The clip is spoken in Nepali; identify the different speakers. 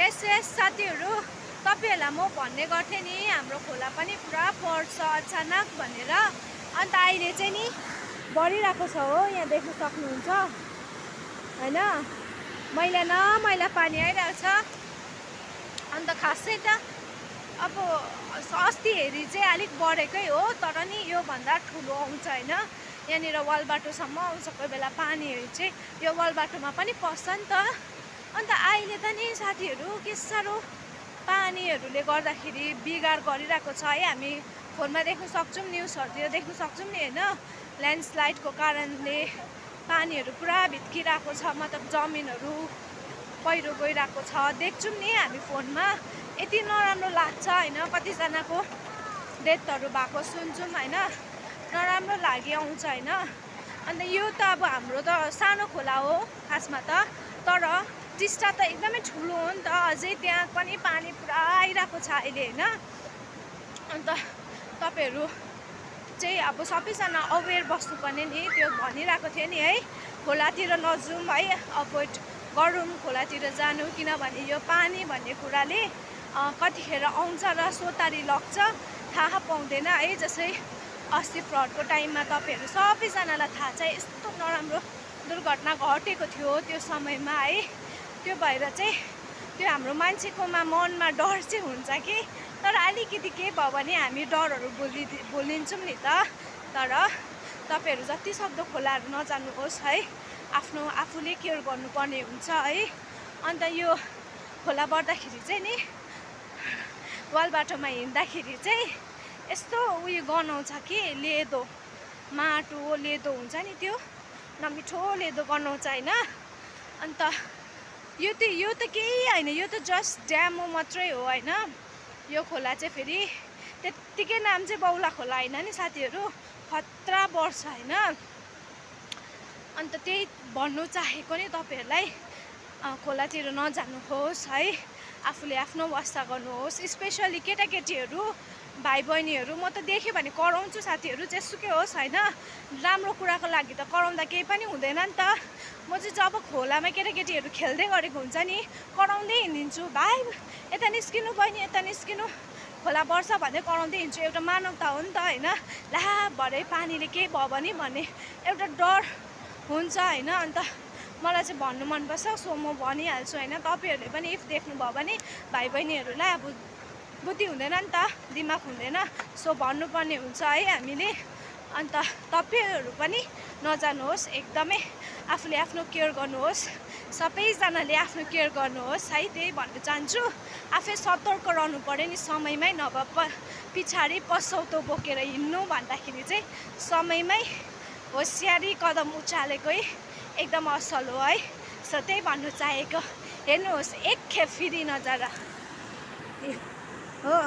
Speaker 1: यस साथीहरू तपाईहरुलाई म भन्ने गर्थे नि हाम्रो खोला पनि पुरा पर्छ अचानक भनेर अन्त अहिले चाहिँ नि बढिरहेको छ हो यहाँ देख्न सक्नुहुन्छ हैन मैला पानी आइरहेको छ अन्त खासै त अब अस्ति हेरी चाहिँ अलिक बढेकै हो तर नि यो भन्दा ठुलो आउँछ हैन यहाँनिर वाल बाटोसम्म आउँछ कोही बेला पानीहरु चाहिँ यो वाल बाटोमा पनि पस्छ नि त अन्त अहिले त नि साथीहरु के साह्रो पानीहरुले गर्दाखेरि बिगार गरिरहेको छ है हामी फोनमा देख्न सक्छौं न्यूजहरुतिर देख्न सक्छौं नि हैन ल्यान्डस्लाइडको कारणले पानीहरु पुरा भित्किरहेको छ मतलब जमिनहरु पहिरो गइरहेको छ देख्छौं नि हामी फोनमा यति नराम्रो लाग्छ हैन कति जनाको डेथहरु भएको सुन्छौं हैन नराम्रो लागि आउँछ हैन अन्त यो त अब हाम्रो त सानो खोला हो खासमा त तर टिस्टा त एकदमै ठुलो हो नि त अझै त्यहाँ पनि पानी पुरा आइरहेको छ अहिले हैन अन्त तपाईहरु चाहिँ अब सबैजना अवेयर बस्नुपर्ने नि त्यो भनिरहेको थियो नि है खोलातिर नजाउँ है अभोइड गरौँ खोलातिर जानु किनभने यो पानी भन्ने कुराले कतिखेर आउँछ र सोतारी लग्छ थाहा पाउँदैन है जसै अस्ति फ्लडको टाइममा तपाईहरु सबैजनालाई थाहा छ यस्तो नराम्रो दुर्घटना घटेको थियो त्यो समयमा है त्यो भएर चाहिँ त्यो हाम्रो मान्छेकोमा मनमा डर चाहिँ हुन्छ कि तर अलिकति के भयो भने हामी डरहरु बोलिन्छौं नि त तर तपाईहरु जति सक्दो खोलाहरु नजानुहोस् है आफ्नो आफूले केयर गर्नुपर्ने हुन्छ है अन्त यो खोला बढ्दाखेरि चाहिँ नि वाल बाटोमा हिँड्दाखेरि चाहिँ यस्तो उयो गनाउँछ कि लेदो माटो लेदो हुन्छ नि त्यो नमिठो लेदो गनाउँछ हैन अन्त यो त केही हैन यो त जस्ट ड्याम मात्रै हो हैन यो खोला चाहिँ फेरि त्यतिकै नाम चाहिँ बौला खोला हैन नि साथीहरु खतरा वर्ष हैन अन्त त्यही भन्नु चाहेको नि तपाईहरुलाई खोलातिर नजानुहोस् है आफूले आफ्नो वास्ता गर्नुहोस् स्पेशली केटाकेटीहरु भाइ बहिनीहरु म त देखे भने कराउँछु साथीहरु जेसुकै होस् हैन राम्रो कुराको लागि त कराउँदा केही पनि हुँदैन नि त म चाहिँ जब खोलामा केटाकेटीहरु खेल्दै गरेको हुन्छ नि कराउँदै हिँड्दिन्छु भाइ यता निस्किनु बहिनी यता निस्किनु खोला बढ्छ भन्दै कराउँदै हिँड्छु एउटा मानवता हो नि त हैन ला भरे पानीले केही भयो भने भन्ने एउटा डर हुन्छ हैन अन्त मलाई चाहिँ भन्नु मन पर्छ सो म भनिहाल्छु हैन तपाईहरुले पनि इफ देख्नु भयो भने भाइ बहिनीहरुलाई अब बुद्धि हुँदैन नि त दिमाग हुँदैन सो भन्नुपर्ने हुन्छ है हामीले अन्त तपाईहरु पनि नजानुहोस् एकदमै आफूले आफ्नो केयर गर्नुहोस् सबैजनाले आफ्नो केयर गर्नुहोस् है त्यही भन्न चाहन्छु आफै सतर्क रहनु पर्यो नि समयमै नभए पिछाडी पछौतो बोकेर हिँड्नु भन्दाखेरि चाहिँ समयमै होशियारी कदम उचालेकै एकदम असल हो है सो त्यही भन्नु चाहेको हेर्नुहोस् एक खेप फेरि नजारा हो